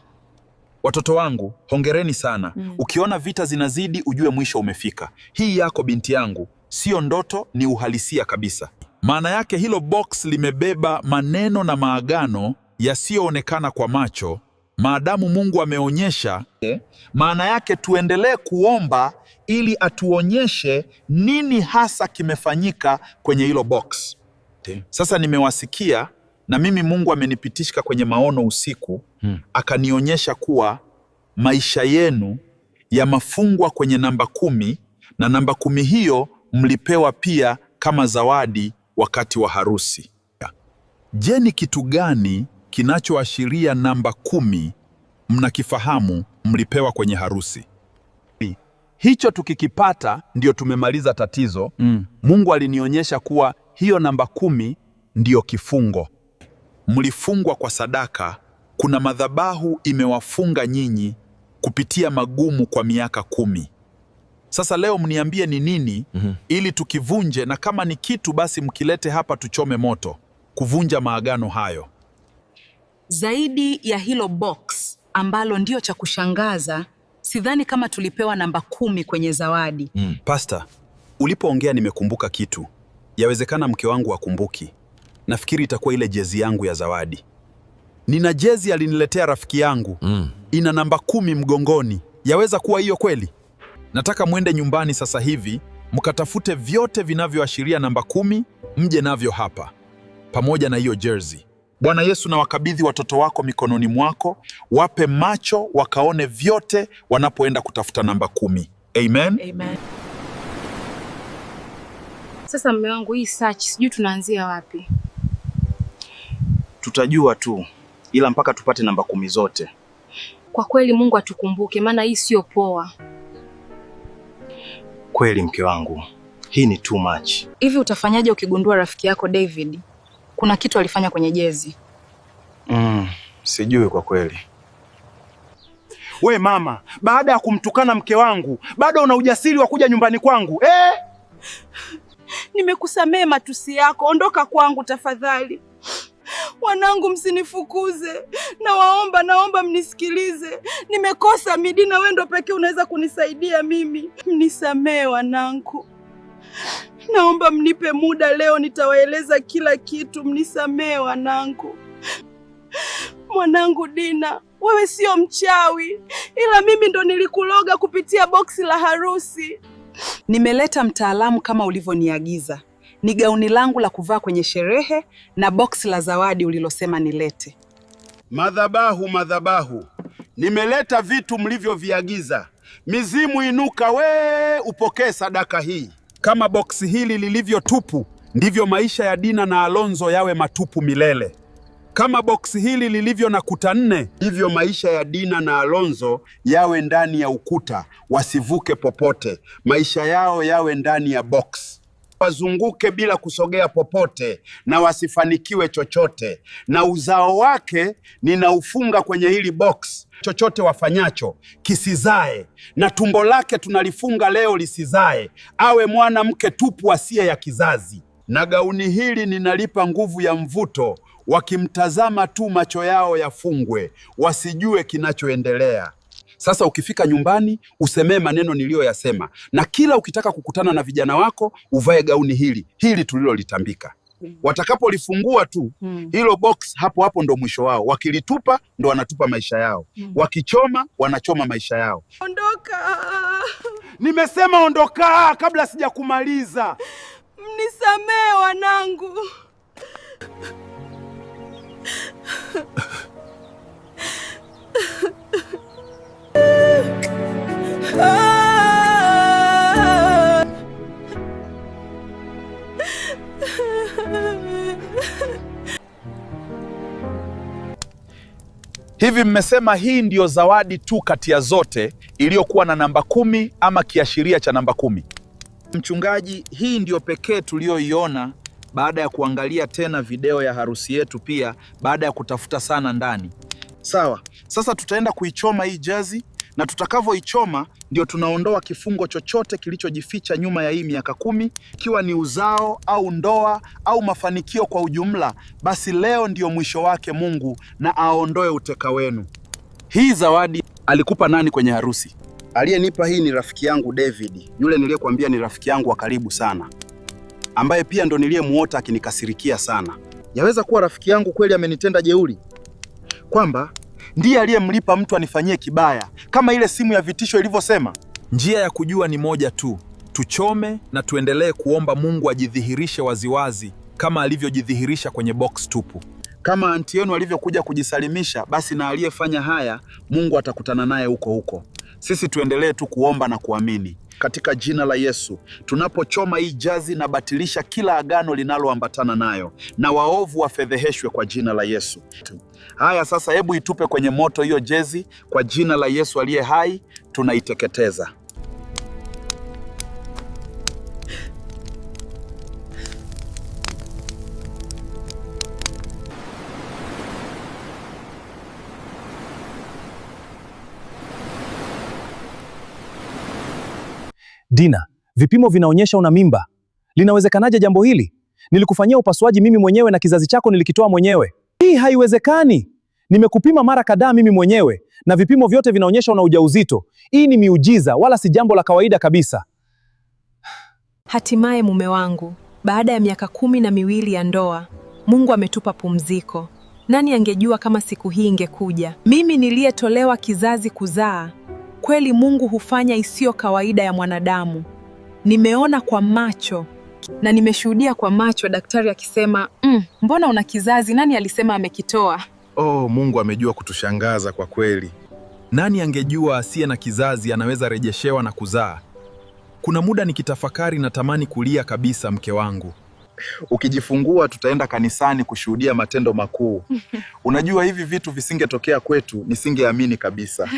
Watoto wangu, hongereni sana. Ukiona vita zinazidi, ujue mwisho umefika. Hii yako binti yangu sio ndoto, ni uhalisia kabisa. Maana yake hilo box limebeba maneno na maagano yasiyoonekana kwa macho, maadamu Mungu ameonyesha. Maana yake tuendelee kuomba ili atuonyeshe nini hasa kimefanyika kwenye hilo box. Sasa nimewasikia na mimi Mungu amenipitisha kwenye maono usiku, akanionyesha kuwa maisha yenu yamefungwa kwenye namba 10 na namba 10 hiyo mlipewa pia kama zawadi wakati wa harusi. Je, ni kitu gani kinachoashiria namba 10 mnakifahamu mlipewa kwenye harusi? Hicho tukikipata ndio tumemaliza tatizo. Mungu alinionyesha kuwa hiyo namba 10 ndiyo kifungo. Mlifungwa kwa sadaka. Kuna madhabahu imewafunga nyinyi kupitia magumu kwa miaka 10. Sasa leo mniambie ni nini ili tukivunje, na kama ni kitu basi mkilete hapa tuchome moto kuvunja maagano hayo. Zaidi ya hilo box ambalo ndio cha kushangaza, sidhani kama tulipewa namba 10 kwenye zawadi. Pastor, ulipoongea nimekumbuka kitu. Yawezekana mke wangu hakumbuki. Nafikiri itakuwa ile jezi yangu ya zawadi. Nina jezi aliniletea rafiki yangu. Ina namba 10 mgongoni. Yaweza kuwa hiyo kweli? Nataka mwende nyumbani sasa hivi mkatafute vyote vinavyoashiria namba 10, mje navyo hapa pamoja na hiyo jersey. Bwana Yesu, na wakabidhi watoto wako mikononi mwako, wape macho wakaone vyote wanapoenda kutafuta namba 10. Amen. Amen. Sasa mume wangu, hii search sijui tunaanzia wapi? Tutajua tu, ila mpaka tupate namba 10 zote. Kwa kweli Mungu atukumbuke, maana hii sio poa. Kweli mke wangu, hii ni too much. Hivi utafanyaje ukigundua rafiki yako David kuna kitu alifanya kwenye jezi? Sijui kwa kweli. We mama, baada ya kumtukana mke wangu bado una ujasiri wa kuja nyumbani kwangu eh? Nimekusamee matusi yako, ondoka kwangu tafadhali. Wanangu, msinifukuze, nawaomba, naomba mnisikilize. Nimekosa Midina, wewe ndo pekee unaweza kunisaidia mimi. Mnisamee wanangu, naomba mnipe muda, leo nitawaeleza kila kitu. Mnisamee wanangu. Mwanangu Dina, wewe sio mchawi, ila mimi ndo nilikuloga kupitia boksi la harusi. Nimeleta mtaalamu kama ulivyoniagiza. Ni gauni langu la kuvaa kwenye sherehe na boksi la zawadi ulilosema nilete. Madhabahu, madhabahu, nimeleta vitu mlivyoviagiza. Mizimu inuka, we upokee sadaka hii. Kama boksi hili lilivyo tupu, ndivyo maisha ya Dina na Alonzo yawe matupu milele. Kama boksi hili lilivyo na kuta 4, hivyo maisha ya Dina na Alonzo yawe ndani ya ukuta, wasivuke popote. Maisha yao yawe ndani ya box, wazunguke bila kusogea popote na wasifanikiwe chochote. Na uzao wake ninaufunga kwenye hili box, chochote wafanyacho kisizae, na tumbo lake tunalifunga leo lisizae, awe mwanamke tupu asiye ya kizazi. Na gauni hili ninalipa nguvu ya mvuto, wakimtazama tu macho yao yafungwe, wasijue kinachoendelea. Sasa ukifika nyumbani usemee maneno niliyoyasema, na kila ukitaka kukutana na vijana wako uvae gauni hili hili tulilolitambika. Watakapolifungua tu hilo box, hapo hapo ndo mwisho wao. Wakilitupa ndo wanatupa maisha yao, wakichoma wanachoma maisha yao. Ondoka! Nimesema ondoka kabla sijakumaliza. Mnisamee wanangu. Hivi mmesema hii ndiyo zawadi tu kati ya zote iliyokuwa na namba 10 ama kiashiria cha namba 10? Mchungaji, hii ndiyo pekee tuliyoiona baada ya kuangalia tena video ya harusi yetu, pia baada ya kutafuta sana ndani. Sawa, sasa tutaenda kuichoma hii jazi na tutakavyoichoma ndio tunaondoa kifungo chochote kilichojificha nyuma ya hii miaka 10, ikiwa ni uzao au ndoa au mafanikio kwa ujumla. Basi leo ndio mwisho wake. Mungu na aondoe uteka wenu. Hii zawadi alikupa nani kwenye harusi? Aliyenipa hii ni rafiki yangu David, yule niliyekuambia ni rafiki yangu wa karibu sana, ambaye pia ndo niliyemuota akinikasirikia sana. Yaweza kuwa rafiki yangu kweli amenitenda jeuri, kwamba ndiye aliyemlipa mtu anifanyie kibaya, kama ile simu ya vitisho ilivyosema. Njia ya kujua ni moja tu, tuchome na tuendelee kuomba Mungu ajidhihirishe waziwazi kama alivyojidhihirisha kwenye box tupu. Kama anti yenu alivyokuja kujisalimisha, basi na aliyefanya haya Mungu atakutana naye huko huko. Sisi tuendelee tu kuomba na kuamini katika jina la Yesu. Tunapochoma hii jazi na batilisha kila agano linaloambatana nayo, na waovu wafedheheshwe kwa jina la Yesu. Haya, sasa hebu itupe kwenye moto hiyo jezi kwa jina la Yesu aliye hai, tunaiteketeza. Dina, vipimo vinaonyesha una mimba. Linawezekanaje jambo hili? Nilikufanyia upasuaji mimi mwenyewe na kizazi chako nilikitoa mwenyewe. Hii haiwezekani. Nimekupima mara kadhaa mimi mwenyewe na vipimo vyote vinaonyesha una ujauzito. Hii ni miujiza, wala si jambo la kawaida kabisa. Hatimaye mume wangu, baada ya miaka 12 ya ndoa, Mungu ametupa pumziko. Nani angejua kama siku hii ingekuja? Mimi niliyetolewa kizazi kuzaa, kweli Mungu hufanya isiyo kawaida ya mwanadamu. Nimeona kwa macho na nimeshuhudia kwa macho daktari akisema, mbona una kizazi? Nani alisema amekitoa? Oh, Mungu amejua kutushangaza kwa kweli. Nani angejua asiye na kizazi anaweza rejeshewa na kuzaa? Kuna muda nikitafakari natamani kulia kabisa, mke wangu. Ukijifungua tutaenda kanisani kushuhudia matendo makuu. Unajua hivi vitu visingetokea kwetu, nisingeamini kabisa.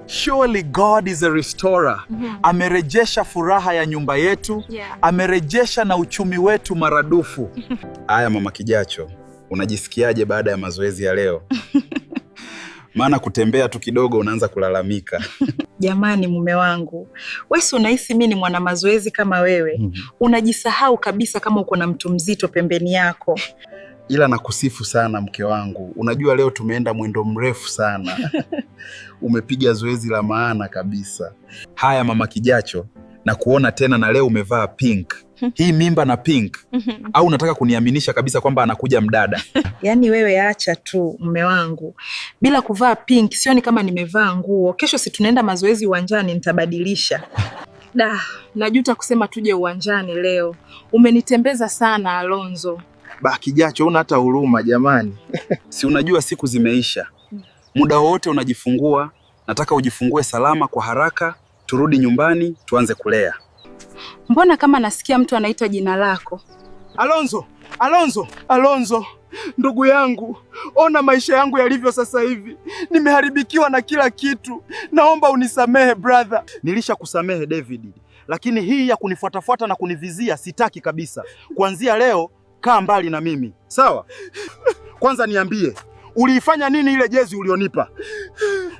Surely God is a restorer. Amerejesha furaha ya nyumba yetu, amerejesha na uchumi wetu maradufu. Aya, mama Kijacho, unajisikiaje baada ya mazoezi ya leo? Maana kutembea tu kidogo unaanza kulalamika. Jamani, mume wangu, wewe si unahisi mimi ni mwana mazoezi kama wewe? Unajisahau kabisa kama uko na mtu mzito pembeni yako. Ila nakusifu sana mke wangu. Unajua leo tumeenda mwendo mrefu sana. Umepiga zoezi la maana kabisa. Haya mama Kijacho, na kuona tena na leo umevaa pink. Hii mimba na pink. Au unataka kuniaminisha kabisa kwamba anakuja mdada? Yaani wewe acha tu mume wangu. Bila kuvaa pink sioni kama nimevaa nguo. Kesho si tunaenda mazoezi uwanjani, nitabadilisha. Da, najuta kusema tuje uwanjani leo. Umenitembeza sana Alonzo. Ba Kijacho, una hata huruma jamani. Si unajua siku zimeisha. Muda wowote unajifungua. Nataka ujifungue salama kwa haraka, turudi nyumbani tuanze kulea. Mbona kama nasikia mtu anaita jina lako? Alonzo, Alonzo, Alonzo, ndugu yangu, ona maisha yangu yalivyo sasa hivi. Nimeharibikiwa na kila kitu. Naomba unisamehe brother. Nilishakusamehe David, lakini hii ya kunifuatafuata na kunivizia sitaki kabisa. Kuanzia leo kaa mbali na mimi, sawa? Kwanza niambie, uliifanya nini ile jezi ulionipa?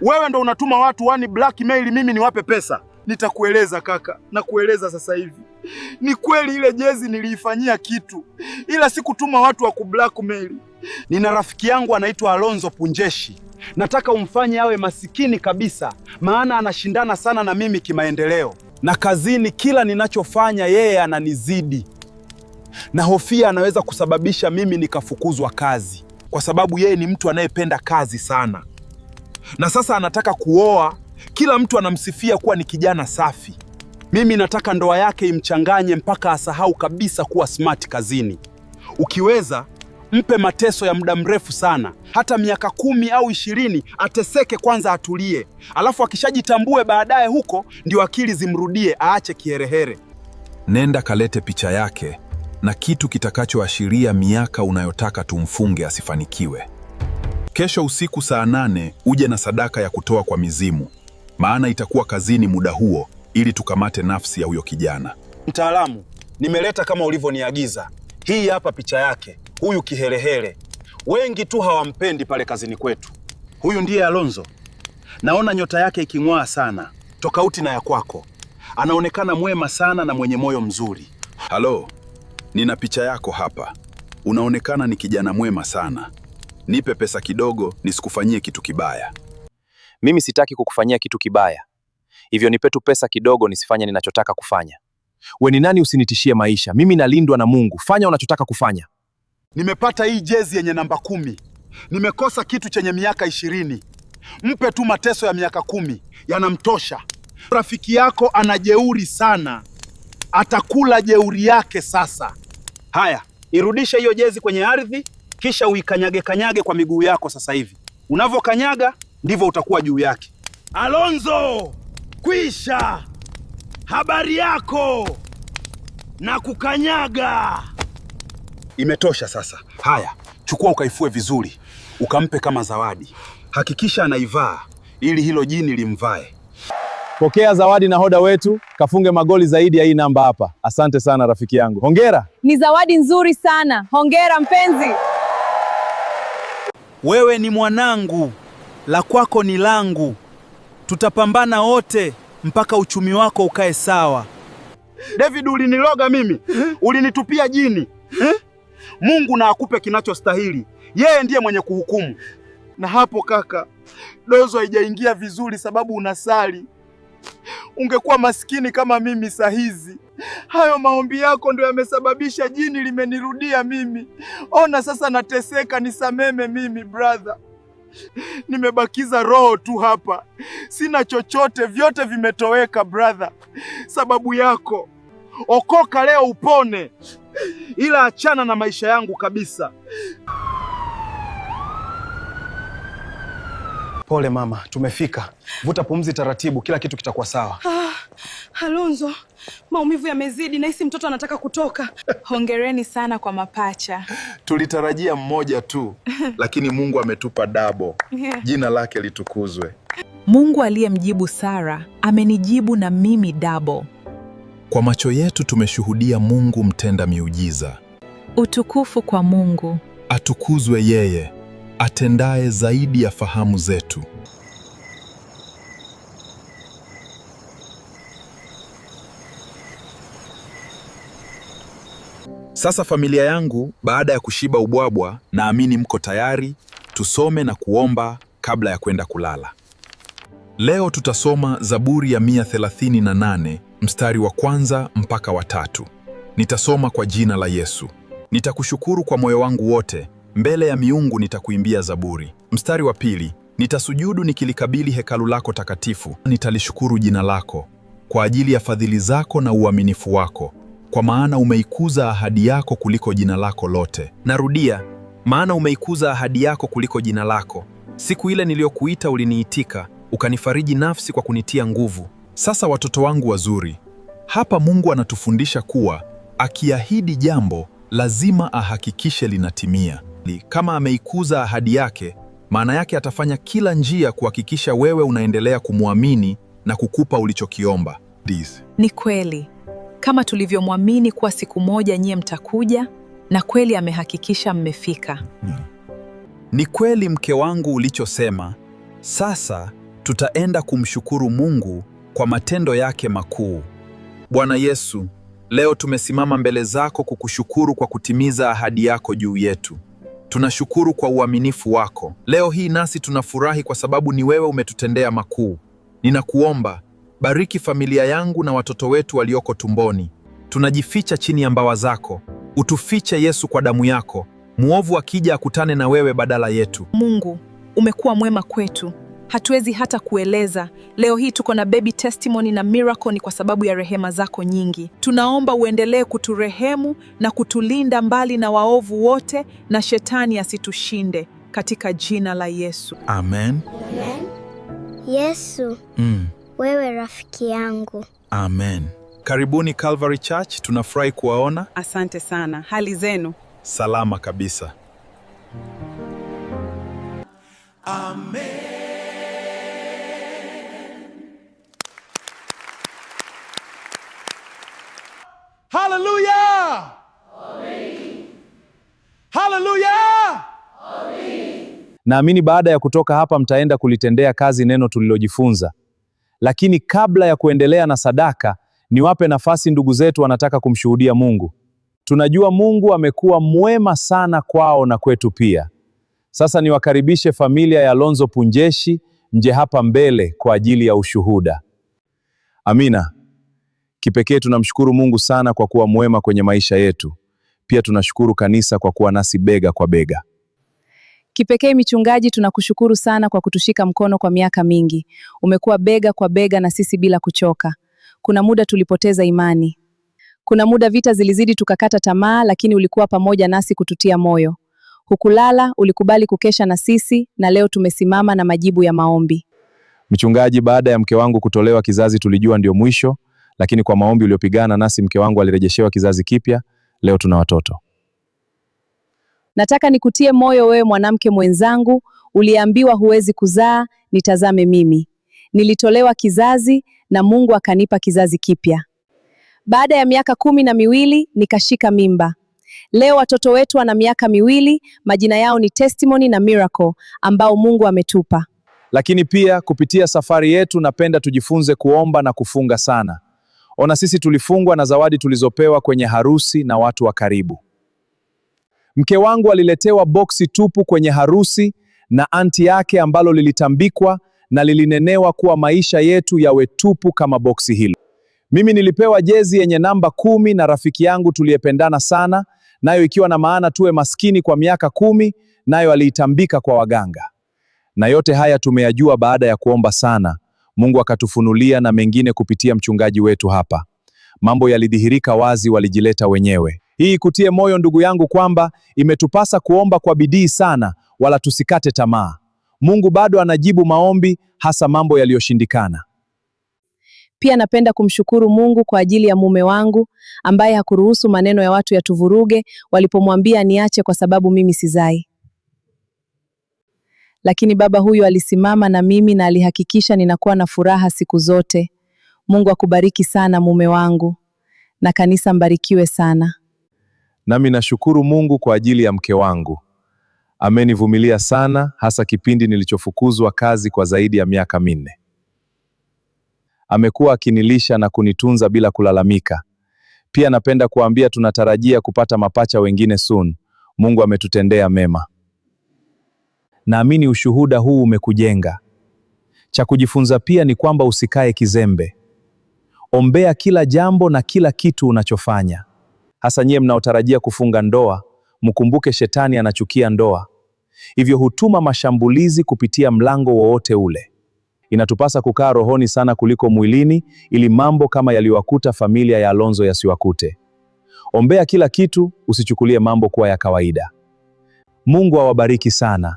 Wewe ndo unatuma watu wani blackmail mimi niwape pesa. Nitakueleza kaka, nakueleza sasa hivi. Ni kweli ile jezi niliifanyia kitu, ila sikutuma watu wa kublackmail. Nina rafiki yangu anaitwa Alonzo Punjeshi. Nataka umfanye awe masikini kabisa, maana anashindana sana na mimi kimaendeleo. Na kazini kila ninachofanya yeye ananizidi. Nahofia anaweza kusababisha mimi nikafukuzwa kazi, kwa sababu yeye ni mtu anayependa kazi sana. Na sasa anataka kuoa. Kila mtu anamsifia kuwa ni kijana safi. Mimi nataka ndoa yake imchanganye mpaka asahau kabisa kuwa smart kazini. Ukiweza mpe mateso ya muda mrefu sana, hata miaka 10 au 20, ateseke kwanza, atulie, alafu akishajitambue baadaye, huko ndio akili zimrudie, aache kiherehere. Nenda kalete picha yake na kitu kitakachoashiria miaka unayotaka tumfunge asifanikiwe. Kesho usiku saa 8 uje na sadaka ya kutoa kwa mizimu, maana itakuwa kazini muda huo, ili tukamate nafsi ya huyo kijana. Mtaalamu, nimeleta kama ulivyoniagiza. Hii hapa picha yake, huyu kiherehere. Wengi tu hawampendi pale kazini kwetu. Huyu ndiye Alonzo. Naona nyota yake iking'aa sana, tofauti na ya kwako. Anaonekana mwema sana na mwenye moyo mzuri. Halo, nina picha yako hapa. Unaonekana ni kijana mwema sana. Nipe pesa kidogo nisikufanyie kitu kibaya. Mimi sitaki kukufanyia kitu kibaya, hivyo nipe tu pesa kidogo nisifanye ninachotaka kufanya. We ni nani? Usinitishie maisha, mimi nalindwa na Mungu. Fanya unachotaka kufanya. Nimepata hii jezi yenye namba 10. Nimekosa kitu chenye miaka 20. Mpe tu mateso ya miaka 10, yanamtosha. Rafiki yako ana jeuri sana, atakula jeuri yake sasa. Haya, irudishe hiyo jezi kwenye ardhi, kisha uikanyage kanyage kwa miguu yako sasa hivi. Unavyokanyaga ndivyo utakuwa juu yake. Alonzo, kwisha habari yako na kukanyaga. Imetosha sasa. Haya, chukua ukaifue vizuri, ukampe kama zawadi. Hakikisha anaivaa ili hilo jini limvae. Pokea zawadi nahodha wetu, kafunge magoli zaidi ya hii namba hapa. Asante sana rafiki yangu, hongera. Ni zawadi nzuri sana. Hongera mpenzi. Wewe ni mwanangu, la kwako ni langu. Tutapambana wote mpaka uchumi wako ukae sawa. David, uliniloga mimi, ulinitupia jini eh? Mungu na akupe kinachostahili, yeye ndiye mwenye kuhukumu. Na hapo kaka, dozo haijaingia vizuri sababu unasali. Ungekuwa maskini kama mimi saa hizi. Hayo maombi yako ndo yamesababisha jini limenirudia mimi. Ona sasa nateseka, nisameme mimi brother. Nimebakiza roho tu hapa, sina chochote, vyote vimetoweka brother, sababu yako. Okoka leo upone, ila achana na maisha yangu kabisa. Pole mama, tumefika. Vuta pumzi taratibu, kila kitu kitakuwa sawa. Ah, Alonzo, maumivu yamezidi, nahisi mtoto anataka kutoka. Hongereni sana kwa mapacha. Tulitarajia mmoja tu, lakini Mungu ametupa double. Jina lake litukuzwe. Mungu aliyemjibu Sara amenijibu na mimi double. Kwa macho yetu tumeshuhudia Mungu mtenda miujiza. Utukufu kwa Mungu. Atukuzwe yeye atendaye zaidi ya fahamu zetu. Sasa familia yangu, baada ya kushiba ubwabwa, naamini mko tayari tusome na kuomba kabla ya kwenda kulala. Leo tutasoma Zaburi ya 138 mstari wa kwanza mpaka wa 3. Nitasoma kwa jina la Yesu. Nitakushukuru kwa moyo wangu wote, mbele ya miungu nitakuimbia zaburi. Mstari wa 2, nitasujudu nikilikabili hekalu lako takatifu, nitalishukuru jina lako kwa ajili ya fadhili zako na uaminifu wako, kwa maana umeikuza ahadi yako kuliko jina lako lote. Narudia, maana umeikuza ahadi yako kuliko jina lako. Siku ile niliyokuita uliniitika, ukanifariji nafsi kwa kunitia nguvu. Sasa watoto wangu wazuri, hapa Mungu anatufundisha kuwa akiahidi jambo lazima ahakikishe linatimia. Kama ameikuza ahadi yake, maana yake atafanya kila njia kuhakikisha wewe unaendelea kumwamini na kukupa ulichokiomba. Ni kweli, kama tulivyomwamini kuwa siku moja nyie mtakuja, na kweli amehakikisha mmefika. Ni kweli mke wangu ulichosema. Sasa tutaenda kumshukuru Mungu kwa matendo yake makuu. Bwana Yesu, leo tumesimama mbele zako kukushukuru kwa kutimiza ahadi yako juu yetu. Tunashukuru kwa uaminifu wako. Leo hii nasi tunafurahi kwa sababu ni wewe umetutendea makuu. Ninakuomba, bariki familia yangu na watoto wetu walioko tumboni. Tunajificha chini ya mbawa zako. Utufiche Yesu kwa damu yako. Mwovu akija akutane na wewe badala yetu. Mungu, umekuwa mwema kwetu. Hatuwezi hata kueleza. Leo hii tuko na baby testimony na miracle ni kwa sababu ya rehema zako nyingi. Tunaomba uendelee kuturehemu na kutulinda mbali na waovu wote na shetani asitushinde katika jina la Yesu. Amen. Yesu, wewe rafiki yangu. Amen. Karibuni Calvary Church, tunafurahi kuwaona. Asante sana. Hali zenu? Salama kabisa. Amen. Hallelujah! Hallelujah! Naamini baada ya kutoka hapa mtaenda kulitendea kazi neno tulilojifunza. Lakini kabla ya kuendelea na sadaka, niwape nafasi ndugu zetu wanataka kumshuhudia Mungu. Tunajua Mungu amekuwa mwema sana kwao na kwetu pia. Sasa niwakaribishe familia ya Alonzo Punjeshi mje hapa mbele kwa ajili ya ushuhuda. Amina. Kipekee tunamshukuru Mungu sana kwa kuwa mwema kwenye maisha yetu. Pia tunashukuru kanisa kwa kuwa nasi bega kwa bega. Kipekee michungaji, tunakushukuru sana kwa kutushika mkono kwa miaka mingi. Umekuwa bega kwa bega na sisi bila kuchoka. Kuna muda tulipoteza imani. Kuna muda vita zilizidi tukakata tamaa, lakini ulikuwa pamoja nasi kututia moyo. Hukulala, ulikubali kukesha na sisi, na leo tumesimama na majibu ya maombi. Mchungaji, baada ya mke wangu kutolewa kizazi tulijua ndio mwisho, lakini kwa maombi uliopigana nasi mke wangu alirejeshewa kizazi kipya. Leo tuna watoto. Nataka nikutie moyo wewe mwanamke mwenzangu, uliambiwa huwezi kuzaa, nitazame mimi. Nilitolewa kizazi na Mungu akanipa kizazi kipya. Baada ya miaka 12 nikashika mimba. Leo watoto wetu wana miaka 2, majina yao ni Testimony na Miracle ambao Mungu ametupa. Lakini pia kupitia safari yetu napenda tujifunze kuomba na kufunga sana. Ona sisi tulifungwa na zawadi tulizopewa kwenye harusi na watu wa karibu. Mke wangu aliletewa boksi tupu kwenye harusi na anti yake ambalo lilitambikwa na lilinenewa kuwa maisha yetu yawe tupu kama boksi hilo. Mimi nilipewa jezi yenye namba 10 na rafiki yangu tuliyependana sana, nayo ikiwa na maana tuwe maskini kwa miaka 10, nayo aliitambika kwa waganga. Na yote haya tumeyajua baada ya kuomba sana. Mungu akatufunulia na mengine kupitia mchungaji wetu hapa. Mambo yalidhihirika wazi, walijileta wenyewe. Hii ikutie moyo ndugu yangu kwamba imetupasa kuomba kwa bidii sana, wala tusikate tamaa. Mungu bado anajibu maombi, hasa mambo yaliyoshindikana. Pia napenda kumshukuru Mungu kwa ajili ya mume wangu ambaye hakuruhusu maneno ya watu yatuvuruge walipomwambia niache kwa sababu mimi sizai. Lakini baba huyu alisimama na mimi na alihakikisha ninakuwa na furaha siku zote. Mungu akubariki sana mume wangu, na kanisa mbarikiwe sana. Nami nashukuru Mungu kwa ajili ya mke wangu. Amenivumilia sana, hasa kipindi nilichofukuzwa kazi kwa zaidi ya miaka 4. Amekuwa akinilisha na kunitunza bila kulalamika. Pia napenda kuambia tunatarajia kupata mapacha wengine soon. Mungu ametutendea mema. Naamini ushuhuda huu umekujenga. Cha kujifunza pia ni kwamba usikae kizembe. Ombea kila jambo na kila kitu unachofanya. Hasa nyie mnaotarajia kufunga ndoa, mkumbuke shetani anachukia ndoa. Hivyo hutuma mashambulizi kupitia mlango wowote ule. Inatupasa kukaa rohoni sana kuliko mwilini, ili mambo kama yaliyowakuta familia ya Alonzo yasiwakute. Ombea kila kitu, usichukulie mambo kuwa ya kawaida. Mungu awabariki sana.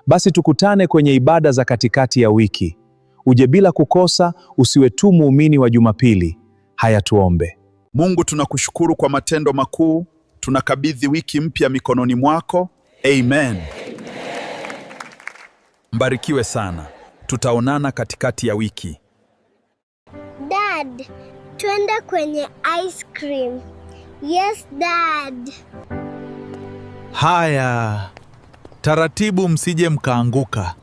Basi tukutane kwenye ibada za katikati ya wiki. Uje bila kukosa, usiwe tu muumini wa Jumapili. Haya, tuombe. Mungu, tunakushukuru kwa matendo makuu. Tunakabidhi wiki mpya mikononi mwako. Amen. Mbarikiwe sana. Tutaonana katikati ya wiki. Dad, twende kwenye ice cream. Yes, Dad. Haya, taratibu msije mkaanguka.